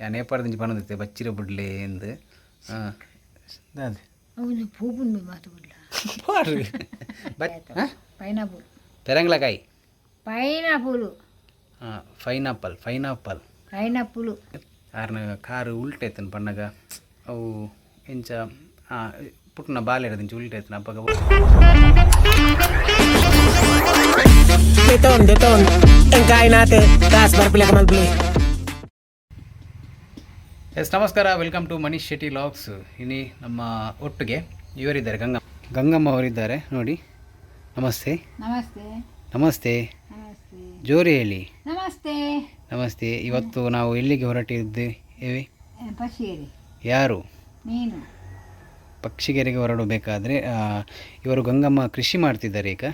ಯಾನ್ ಏಪಾಡ್ದಿಂಚಿ ಪನೊಂದಿತ್ತೆ ಬಚ್ಚಿರ ಬುಡ್ಲೆ ಇಂದ್. ದಾದ? ಅವನು ಪೂಪುಂಡು ಮಾತು ಬಿಡ್ಲ. ಪಾಡ್ರಿ. ಪೈನಾಪಲ್. ಪೆರಂಗ್ಲಕಾಯಿ. ಪೈನಾಪಲ್. ಫೈನಾಪಲ್, ಫೈನಾಪಲ್. ಪೈನಾಪಲ್. ಆರ್ನ ಕಾರು ಉಲ್ಟೈತನ್ ಪನ್ನಗ ಅವು ಎಂಚ ಪುಟ್ಟುನ ಬಾಲೆಡ್ದಿಂಚ ಉಲ್ಟೈತನ ಅಪಗ. ದೆತೊನ್ ದೆತೊನ್ ಎಂಕಾಯ್ನಾತ್ ಕಾಸ್ ಬರ್ಪಿಲೆಕ ಮಲ್ಪುಲೆ. ಎಸ್, ನಮಸ್ಕಾರ, welcome to Manish Shetty vlogs. ಇನಿ ನಮ್ಮ ಒಟ್ಟಿಗೆ ಇವರಿದ್ದಾರೆ, ಗಂಗಮ್ಮ ಅವರಿದ್ದಾರೆ ನೋಡಿ. ನಮಸ್ತೆ. ನಮಸ್ತೆ. ನಮಸ್ತೆ. ನಮಸ್ತೆ. ಜೋರಿ ಹೇಳಿ. ನಮಸ್ತೆ. ನಮಸ್ತೆ. ಇವತ್ತು ನಾವು ಎಲ್ಲಿಗೆ ಹೊರಟಿದ್ದೇವೆ? ಪಕ್ಷಿಗೆರೆ. ಯಾರು? ನೀನು. ಪಕ್ಷಿಗೆರೆಗೆ ಹೊರಡಬೇಕಾದ್ರೆ ಇವರು ಗಂಗಮ್ಮ ಕೃಷಿ ಮಾಡ್ತಿದ್ದಾರೆ ಈಗ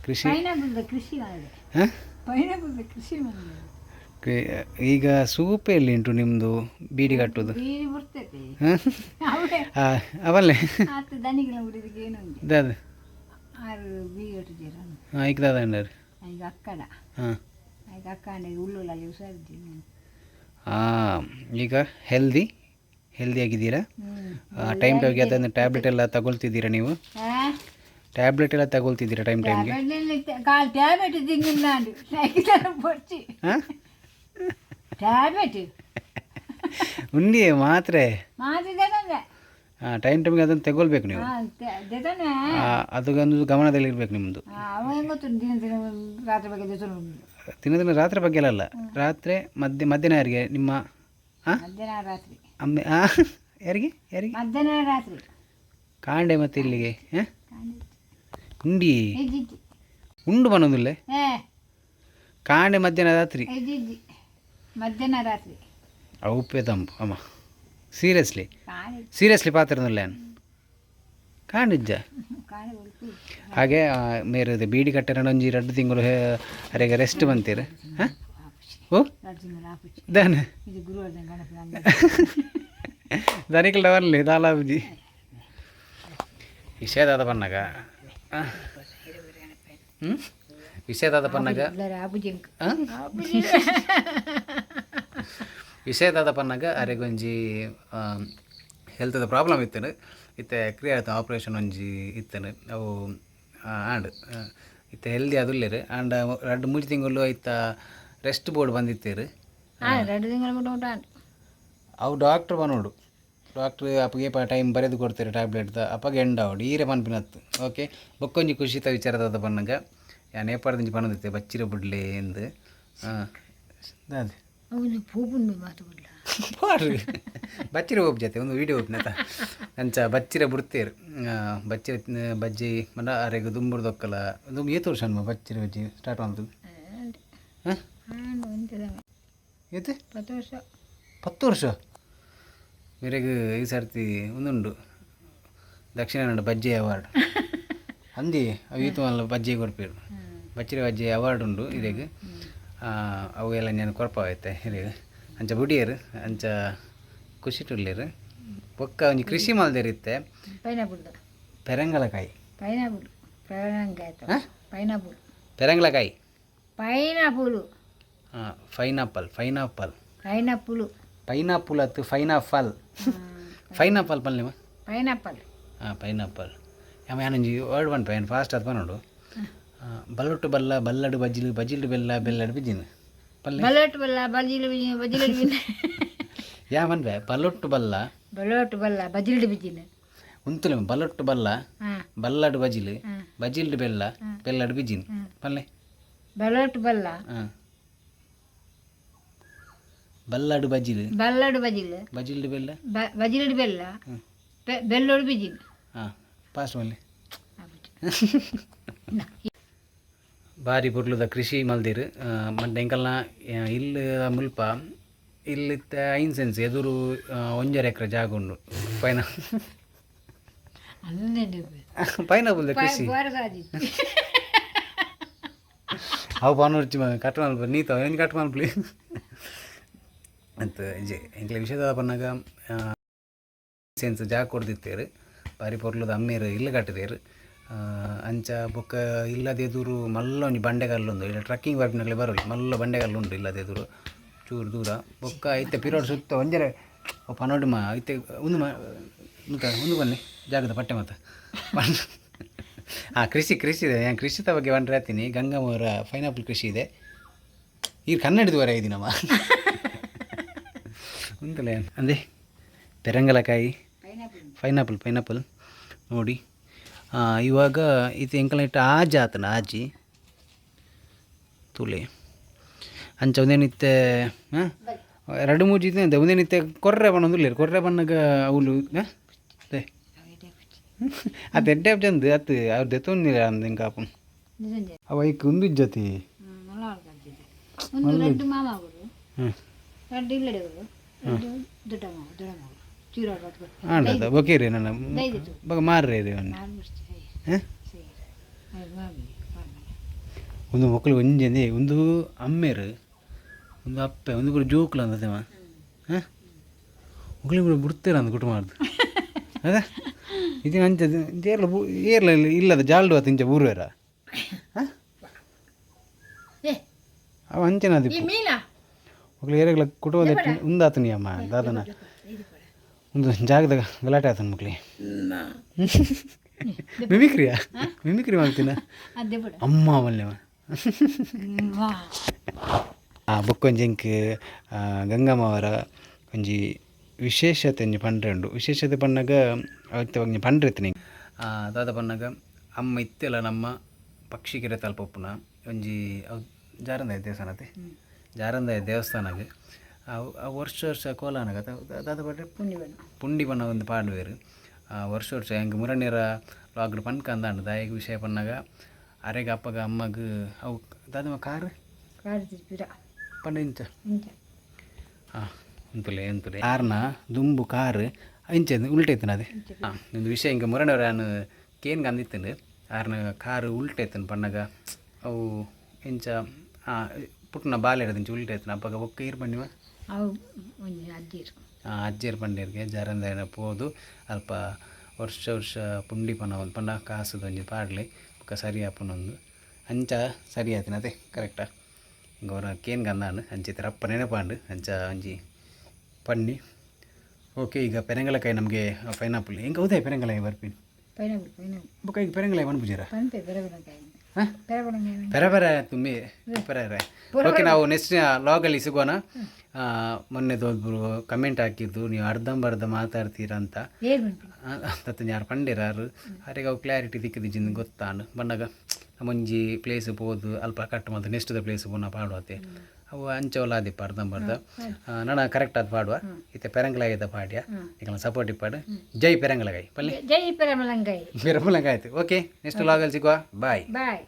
ಕೃಷಿ. ಪೈನಾಪಲ್ ಕೃಷಿ ಮಾಡಿದೆ. ಹಾಂ. ಪೈನಾಪಲ್ ಕೃಷಿ ಮಾಡಿದೆ. ಈಗ ಸೂಪೆ ಎಲ್ಲಿ ಉಂಟು ನಿಮ್ಮದು ಬೀಡಿ ಕಟ್ಟುವುದು? ಬೀಡಿ ಬರ್ತೈತೆ. ಹಾಂ. ಅವೇ. ಅವಲ್ಲೇ. ಆತ ದನಿಗಳ ಬಿಡಿದಕ್ಕೆ ಏನು ಉಂಟು? ದಾದ? ಆರು ಬೀಡಿ ಕಟ್ಟಿದ್ದೀರ. ಹಾಂ, ಈಗ ದಾದ ಅಂಡರ್. ಈಗ ಅಕ್ಕಡ. ಹಾಂ. ಈಗ ಅಕ್ಕ ಅಂಡೆ ಉಳ್ಳುಲ್ಲ ಹುಷಾರಿದ್ದೀನಿ. ಹಾಂ, ಈಗ ಹೆಲ್ದಿ ಹೆಲ್ದಿ ಆಗಿದ್ದೀರಾ? ಹ್ಞೂ. ಟೈಮ್ ಟೈಮ್ಗೆ ಅದನ್ನು ಟ್ಯಾಬ್ಲೆಟ್ ಎಲ್ಲ ತಗೊಳ್ತಿದ್ದೀರಾ ನೀವು? ಹಾಂ. ಟ್ಯಾಬ್ಲೆಟ್ ಎಲ್ಲ ತಗೊಳ್ತಿದ್ದೀರಾ ಟೈಮ್ ಟೈಮ್ಗೆ? ಕಾಲು ಟ್ಯಾಬ್ಲೆಟ್ ತಿಂಗಿಂದಾಂಡು ಪೊಡ್ಚಿ. ಹಾಂ. ಟ್ಯಾಬ್ಲೆಟ್. ಉಂಡಿ ಮಾತ್ರೆ. ಮಾತ್ರೆ ದೆತೊಂದೆ. ಹಾಂ, ಟೈಮ್ ಟೈಮ್ಗೆ ಅದನ್ನು ತಗೊಳ್ಬೇಕು ನೀವು. ಹಾಂ, ದೆತೊಂದೆ. ಅದೊಂದು ಗಮನದಲ್ಲಿ ಇರಬೇಕು ನಿಮ್ಮದು. ಅವ ಹೆಂಗ್ ಗೊತ್ತುಂಟು, ದಿನ ದಿನ ರಾತ್ರಿ ಬಗ್ಗೆ ದೆತೊಂಡು. ದಿನ ದಿನ ರಾತ್ರಿ ಬಗ್ಗೆ ಅಲ್ಲ, ರಾತ್ರಿ ಮಧ್ಯ ಮಧ್ಯಾಹ್ನ ಯಾರಿಗೆ ನಿಮ್ಮ ಹಾಂ? ಮಧ್ಯಾಹ್ನ ರಾತ್ರಿ. ಅಮ್ಮೆ ಹಾಂ, ಯಾರಿಗೆ ಯಾರಿಗೆ? ಮಧ್ಯಾಹ್ನ ರಾತ್ರಿ. ಕಾಂಡೆ ಮತ್ತೆ ಇಲ್ಲಿಗೆ ಹಾಂ ಉಂಡಿ. ಇಜ್ಜಿ. ಉಂಡು ಬನ್ನೋದಿಲ್ಲ. ಏ. ಕಾಂಡೆ ಮಧ್ಯಾಹ್ನ ರಾತ್ರಿ. ಇಜ್ಜಿ, ಮಧ್ಯಾಹ್ನ ರಾತ್ರಿ. ಅವುಪೆ ತಂಪು ಅಮ್ಮ, ಸೀರಿಯಸ್ಲಿ. ಕಾಣೆ. ಸೀರಿಯಸ್ಲಿ ಪಾತ್ರನಲ್ಲ ಕಾಣಿಜ್ಜ. ಕಾಣೆ ಉಳ್ಕು. ಹಾಗೆ ಮೇರೆ ಬೀಡಿ ಕಟ್ಟೆನ ಒಂಜಿ 2 ತಿಂಗಳು ಅರೆಗೆ ರೆಸ್ಟ್ ಬಂತೀರ ಹಾಂ ಓ. 2 ತಿಂಗಳು ಆಪುಚಿ. ದಾನ? ಇದು ಗುರುವಾರ ಗಣಪತಿ. ದನಿಕಲ್ ಬರ್ಲಿ ದಾಲಾಬುಜಿ ವಿಷಯ ದಾದ ಪನ್ನಗ ಹ್ಞೂ ವಿಷಯ ದಾದ ಪನ್ನಗ. ಆಪುಜಿ. ವಿಷಯ ದಾದ ಪನ್ನಗ ಅರೆಗೊಂಜಿ ಹೆಲ್ತ್ದ ಪ್ರಾಬ್ಲಮ್ ಇತ್ತನು. ಇತ್ತೆ ಕ್ರಿಯೆ ಆಯ್ತು, ಆಪ್ರೇಷನ್ ಒಂಜಿ ಇತ್ತನು ಅವು ಆಂಡ್ ಇತ್ತೆ ಹೆಲ್ದಿ ಅದುಲ್ಲೇರು. ಆಂಡ 2-3 ತಿಂಗಳು ಐತ ರೆಸ್ಟ್ ಬೋರ್ಡ್ ಬಂದಿತ್ತೇರು. ಹಾಂ, 2 ತಿಂಗಳು ಮುಟ್ಟ ಮುಟ್ಟ ಆಂಡ್. ಅವು ಡಾಕ್ಟ್ರ್ ಬನ್ನೋಡು, ಡಾಕ್ಟ್ರ್ ಅಪ್ಪಗೆ ಏಪ ಟೈಮ್ ಬರೆದು ಕೊಡ್ತಾರೆ ಟ್ಯಾಬ್ಲೆಟ್, ಅಪ್ಪಗೆ ಎಂಡ್ ಆವಡು ಈರೆ ಪನ್ಪಿನತ್ತು. ಓಕೆ, ಬೊಕ್ಕೊಂಜಿ ಖುಷಿತ ವಿಚಾರದಾದ ಪನ್ನಗ ಯಾನ್ ಏಪಾಡ್ದಿಂಚಿ ಪನೊಂದಿತ್ತೆ ಬಚ್ಚಿರ ಬುಡ್ಲೆ ಇಂದ್. ಹಾಂ, ದಾದ? ಅವನು ಪೂಪುಂಡು ಮಾತು ಬಿಡ್ಲ. ಪಾಡ್ರಿ. ಬಚ್ಚಿರ ಒಬ್ಬ ಜೊತೆ ಒಂದು ವೀಡಿಯೋ ಒಪ್ಪಿನತ ಅಂಚ ಬಚ್ಚಿರ ಬುಡ್ತೇರು. ಬಚ್ಚಿರ ಬಜ್ಜಿ ಮನ ಅರೆಗ್ ದುಂಬುರ್ದೊಕ್ಕಲ ದುಂಬು. ಏತ್ ವರ್ಷ ಅನ್ಮ ಬಚ್ಚಿರ ಬಜ್ಜಿ ಸ್ಟಾರ್ಟ್ ಮಾಡ್ತದೆ? ಹಾಂ. ಹಾಂ, ಒಂತದ. ಏತ್? 10 ವರ್ಷ. 10 ವರ್ಷ ಮೇರೆಗ್ ಈ ಸರ್ತಿ ಒಂದುಂಡು ದಕ್ಷಿಣ ಕನ್ನಡ ಬಜ್ಜಿ ಅವಾರ್ಡ್ ಅಂದಿ. ಅವು ಈತು ಮಲ್ಲ ಬಜ್ಜಿ ಕೊರ್ಪೇರು, ಬಚ್ಚಿರ ಬಜ್ಜಿ ಅವಾರ್ಡ್ ಉಂಡು ಇರೆಗ್. ಅವು ಎಲ್ಲ ನಾನು ಕೊರ್ಪಾವೈತೆ ಇರೆಗ್. ಅಂಚ ಬುಡಿಯರು, ಅಂಚ ಖುಷಿಟುಲ್ಲೇರು. ಬೊಕ್ಕ ಒಂಜಿ ಕೃಷಿ ಮಲ್ದೇರಿತ್ತೆ. ಪೈನಾಪಲ್. ಪೆರಂಗಲಕಾಯಿ. ಪೈನಾಪಲ್ ಪೆರಂಗಾಯ್ತು. ಹಾಂ? ಪೈನಾಪಲ್. ಪೆರಂಗ್ಲಕಾಯಿ. ಪೈನಾಪಲ್. ಹಾಂ, ಫೈನಾಪಲ್, ಫೈನಾಪಲ್. ಪೈನಾಪಲ್. ಪೈನಾಪಲ್ ಅತ್ತು, ಫೈನಾಫಲ್, ಫೈನಾಪಲ್ ಪನ್ಲೆ. ಪೈನಾಪಲ್. ಹಾಂ, ಪೈನಾಪಲ್. ಯಾಮ ಯಾನೊಂಜಿ ವರ್ಡ್ ಪನ್ಪ, ಏನು ಫಾಸ್ಟ್ ಅದು ಪನೋಡು. ಬಲ್ಲೊಟ್ಟು ಬಲ್ಲ ಬಲ್ಲಡು ಬಜ್ಜಿಲು ಬಜ್ಜಿಲು ಬೆಲ್ಲ ಬೆಲ್ಲಡು ಬಿಜ್ಜಿನ ಪಲ್ಲೆ. ಬಲೋಟ್ ಬಲ್ಲ ಬಜಿಲು ಬಜಿಲು ಬಿನ್ನ. ಯಾ ಪನ್ಪೆ, ಬಲ್ಲೊಟ್ಟು ಬಲ್ಲ. ಬಲೋಟ್ ಬಲ್ಲ ಬಜಿಲ್ಡು ಬಿಜಿನ. ಉಂತುಲೆ, ಬಲ್ಲೊಟ್ಟು ಬಲ್ಲ. ಹಾಂ. ಬಲ್ಲಡು ಬಜಿಲು. ಹಾಂ. ಬಜಿಲ್ಡು ಬೆಲ್ಲ ಬೆಲ್ಲಡು ಬಿಜ್ಜಿನ ಪಲ್ಲೆ. ಬಲೋಟ್ ಬಲ್ಲ. ಹಾಂ, ಬಲ್ಲಡು ಬಜಿಲು. ಬಲ್ಲಡು ಬಜಿಲು. ಬಜಿಲ್ಡು ಬೆಲ್ಲ. ಬಜಿಲ್ಡು ಬೆಲ್ಲ ಬೆಲ್ಲೋಡು ಬಿಜಿನ. ಹಾಂ, ಫಾಸ್ಟ್ ಪಲ್ಲೆ. ಬಾರಿ ಪೊರ್ಲುದ ಕೃಷಿ ಮಲ್ದಿರು ಮಂಟ ಎಂಕಲ್ನ ಇಲ್ಲು ಮುಲ್ಪ ಇಲ್ಲಿತ್ತ 5 ಸೆನ್ಸ್ ಎದುರು 1.5 ಎಕರೆ ಜಾಗ ಉಂಡು ಪೈನಾಪಲ್ ಕೃಷಿ. ಅವು ಪನೊರ್ಚಿ ಕಟ್ ಮಲ್ಪ ನೀತ ಏನು ಕಟ್ ಮಲ್ಪಲಿ ಅಂತ ಇಜೆ ಎಂಕ್ಲೆ ವಿಷಯದ ಪನ್ನಗ ಸೆನ್ಸ್ ಜಾಗ ಕೊಡ್ದಿತ್ತೇರು. ಬಾರಿ ಪೊರ್ಲುದ ಅಮ್ಮೇರು ಇಲ್ಲು ಕಟ್ಟಿದೇರು. ಅಂಚ ಬೊಕ್ಕ ಇಲ್ಲದ ಎದುರು ಮಲ್ಲ ಒಂಜಿ ಬಂಡೆಗಲ್ಲು ಉಂಡು. ಇಲ್ಲ ಟ್ರಕ್ಕಿಂಗ್ ಬರ್ಪಿನಕ್ಲೆ ಬರೋಲಿ, ಮಲ್ಲ ಬಂಡೆಗಲ್ಲು ಉಂಡು ಇಲ್ಲದ ಎದುರು. ಚೂರು ದೂರ ಬೊಕ್ಕ ಇತ್ತೆ ಪಿರೋಡ್ ಸುತ್ತ ಒಂಜರೆ ಪನೋಡು ಮಾ ಇತ್ತೆ ಉಂದು ಮಾ ಒಂದು ಬನ್ನಿ ಜಾಗದ ಪಟ್ಟೆ ಮಾತ. ಹಾಂ, ಕೃಷಿ ಕೃಷಿ ಇದೆ. ನಾನು ಕೃಷಿತ ಬಗ್ಗೆ ಬಂದ್ರೆ ಹೇಳ್ತೀನಿ. ಗಂಗಮ್ಮವರ ಪೈನಾಪಲ್ ಕೃಷಿ ಇದೆ. ಈ ಕನ್ನಡದವರ ನಮ್ಮ ಉಂಟಲ್ಲ ಅಂದೆ ಪೆರಂಗಲಕಾಯಿ, ಪೈನಾಪಲ್ ಪೈನಾಪಲ್ ನೋಡಿ. ಇವಾಗ ಇದು ಎಂಕಲ್ನ ಇಟ್ಟು ಆಜಿ ಆತನ ಆಜಿ ತುಲೆ ಅಂಚ ಒಂದೇನಿತ್ತೆ. ಹಾಂ, ಎರಡು ಮೂಜಿ ಇತ್ತೆ ಒಂದೇನಿತ್ತೆ. ಕೊರ್ರೆ ಬಣ್ಣೊಂದುಲ್ಲೇರು ಕೊರ್ರೆ ಬಣ್ಣಗ ಅವಳು ಅದು ಎಡ್ಡೆ ಚಂದ ಅತ್ತು ಅವ್ರು ದೆತ್ತೊಂದಿಲ್ಲ ಅಂದ್ ಎಂಕ ಆಪುನ್. ಅವ ಐಕ್ ಉಂದು ಇಜ್ಜತಿ. ಒಂದು ರಡ್ಡು ಮಾಮಗಳು. ಹ್ಞೂ. ರಡ್ಡು ಇಲ್ಲಡೆಗಳು, ರಡ್ಡು ದೊಡ್ಡ ಮಾವ, ದೊಡ್ಡ ಮಾವ ಚೀರಾಡು. ಆಂಡದ ಬೊಕೇರಿ ನನ್ನ ಬೊಕ ಮಾರ್ರೆ ರೀ ಅವನ್ನ. ಹಾಂ, ಒಂದು ಮಕ್ಕಳು ಒಂಜಿ ಒಂದು ಅಮ್ಮೇರು, ಒಂದು ಅಪ್ಪೆ, ಒಂದು ಪೂರ ಜೋಕುಲು ಅಂದತೆ. ಹಾಂ, ಮಕ್ಕಳು ಪೂರ ಬಿಡ್ತೀರ ಅಂದ್ ಕುಟುಂಬ ಅದ ಇದು ಅಂಚ ಏರ್ಲ ಏರ್ಲ ಇಲ್ಲದ ಜಾಲ್ಡು ಆತ ಇಂಚ ಬೂರ್ವೇರ. ಹಾಂ, ಅವ ಅಂಚನ ಅದಿಪ್ಪು ಮಕ್ಕಳು ಏರೆಗ್ಲ ಕುಟುಂಬದ ಉಂದಾತನಿ ಅಮ್ಮ ದಾದನ ಒಂದು ಜಾಗದ ಗಲಾಟೆ ಆತನ ಮಕ್ಳಿ. ಮಿಮಿಕ್ರಿಯಾ ಮಿಮಿಕ್ರಿ ಮಾಡ್ತೀನ ಅಮ್ಮ ಮಲ್ಯವ. ಬೊಕ್ಕೊಂಜಿ ಎಂಕ್ ಗಂಗಮ್ಮವರ ಒಂಜಿ ವಿಶೇಷತೆ ಒಂಜಿ ಪಂಡ್ರೆ ಉಂಡು. ವಿಶೇಷತೆ ಪನ್ನಗ ಅವತ್ತೆ ಒಂಜಿ ಪಂಡ್ರೆ ಇತ್ತಿನಿ. ದಾದ ಪನ್ನಗ ಅಮ್ಮ ಇತ್ತೆಲ್ಲ ನಮ್ಮ ಪಕ್ಷಿಕೆರೆ ತಲ್ಪ ಉಪ್ಪುನ ಒಂಜಿ ಅವು ಜಾರಂದಾಯ ದೇವಸ್ಥಾನತೆ, ಜಾರಂದಾಯ ದೇವಸ್ಥಾನಗೆ ಅವು ವರ್ಷ ವರ್ಷ ಕೋಲಾನಗ ದಾದ ಪಂಡ್ರೆ ಪುಂಡಿ ಬಣ್ಣ ಒಂದು ಪಾಡುವೆರು ವರ್ಷ ವರ್ಷ. ಎಂಕ್ ಮುರಣ್ಯರ ಲಾಗ್ಡ್ ಪನ್ಕಂದಾಂಡ್ ದಾಯೆಗ್ ವಿಷಯ ಪನ್ನಗ ಅರೆಗ್ ಅಪ್ಪಗ ಅಮ್ಮಗ್ ಅವು ದಾದಮ್ಮ ಕಾರ್ ಪಂಡ ಇಂಚ. ಹಾಂ, ಉಂತುಲೆ ಉಂತುಲೆ ಕಾರ್ನ ದುಂಬು ಕಾರ್ ಇಂಚ ಉಲ್ಟೈತನ ಅದೇ. ಹಾಂ, ಒಂದು ವಿಷಯ ಇಂಕ ಮುರಣ್ಣವ್ರ ನಾನು ಕೇನ್ಗೆ ಅಂದಿತ್ತಂಡು ಆರ್ನ ಕಾರು ಉಲ್ಟೈತನ್ ಪನ್ನಗ ಅವು ಇಂಚ ಪುಟ್ಟನ ಬಾಲೆಡ್ ಇಂಚ ಉಲ್ಟೈತನ. ಅಪ್ಪಗ ಬೊಕ್ಕ ಈರ್ ಬನ್ನಿವ. ಅವು ಒಂಜಿ ಅಜ್ಜಿರು. ಅಜ್ಜೆರ್ ಪಂಡೇರ್ಗೆ ಜಾರಂದಾಯನ ಪೋದು ಅಲ್ಪ ವರ್ಷ ವರ್ಷ ಪುಂಡಿ ಪನ ಒಂದು ಪಂಡ ಕಾಸುದ ಒಂಜಿ ಪಾಡ್ಲೆ ಬೊಕ್ಕ ಸರಿ ಆಪುನೊಂದು ಅಂಚ ಸರಿ ಆತಿನ ಅದೇ ಕರೆಕ್ಟಾ. ಹಿಂಗೆ ಅವರ ಕೇನ್ಗೆ ಅಂದಾಂಡು ಅಂಚ ಅಪ್ಪ ನೆನಪಾಂಡು ಅಂಚ ಒಂಜಿ ಪನ್ನಿ. ಓಕೆ, ಈಗ ಪೆರಂಗಲಕಾಯಿ ನಮಗೆ ಪೈನಾಪಲ್ ಹೆಂಗೆ ಹೌದಾ ಪೆರಂಗಲಕಾಯಿ ಬರ್ಪಿನಿ. Pineapple pineapple. ಬೊಕ್ಕ ಈಗ ಪೆರಂಗಲಕಾಯಿ ಪನ್ಪುಜೀರ? ಪನ್ಪೆ ಪೆರಬಣಕಾಯಿ. ಹಾಂ. ಪೆರಬಣಕಾಯಿ. ಪೆರ ಪೆರ ತುಂಬಿ ಪೆರ. ಓಕೆ, ನಾವು ನೆಕ್ಸ್ಟ್ ಲಾಗಲ್ಲಿ ಸಿಗೋಣ. ಮೊನ್ನೆದು ಒಬ್ಬರು ಕಮೆಂಟ್ ಹಾಕಿದ್ದು ನೀವು ಅರ್ಧಂಬರ್ಧ ಮಾತಾಡ್ತೀರಾ ಅಂತ. ಏರು ಪನ್ಪಿ. ತತ್ತ ಯಾರು ಪಂಡೇರಾರು ಅರೆಗೆ ಅವು ಕ್ಲಾರಿಟಿ ತಿಕ್ಕದಿಜ್ಜಿಂದು ಗೊತ್ತಾಂಡು. ಬಣ್ಣಗ ನಮ್ಮೊಂಜಿ ಪ್ಲೇಸ್ ಪೋದು ಅಲ್ಪ ಕಟ್ ಮತ್ತು ನೆಕ್ಸ್ಟ್ the place ಪೋನ ಪಾಡುವತೆ ಅವು ಅಂಚವಲ ಆದಿಪ್ಪ ಅರ್ಧಂಬರ್ಧ. ನನ ಕರೆಕ್ಟ್ ಆದ್ ಪಾಡುವ. ಇತ್ತೆ ಪೆರಂಗಲಾಯದ ಪಾಡ್ಯ ನಿಕಲ್ನ ಸಪೋರ್ಟ್ ಇಪ್ಪಾಡು. ಜೈ ಪೆರಂಗಲಗಾಯಿ ಪಲ್ಲೆ. ಜೈ ಪೆರಮಲಂಗಾಯಿ. ಪೆರಂಗಲಕಾಯಿ ಆಯ್ತು. ಓಕೆ, ನೆಕ್ಸ್ಟ್ ಲಾಗಲ್ಲಿ ಸಿಗುವ. ಬಾಯ್. ಬಾಯ್.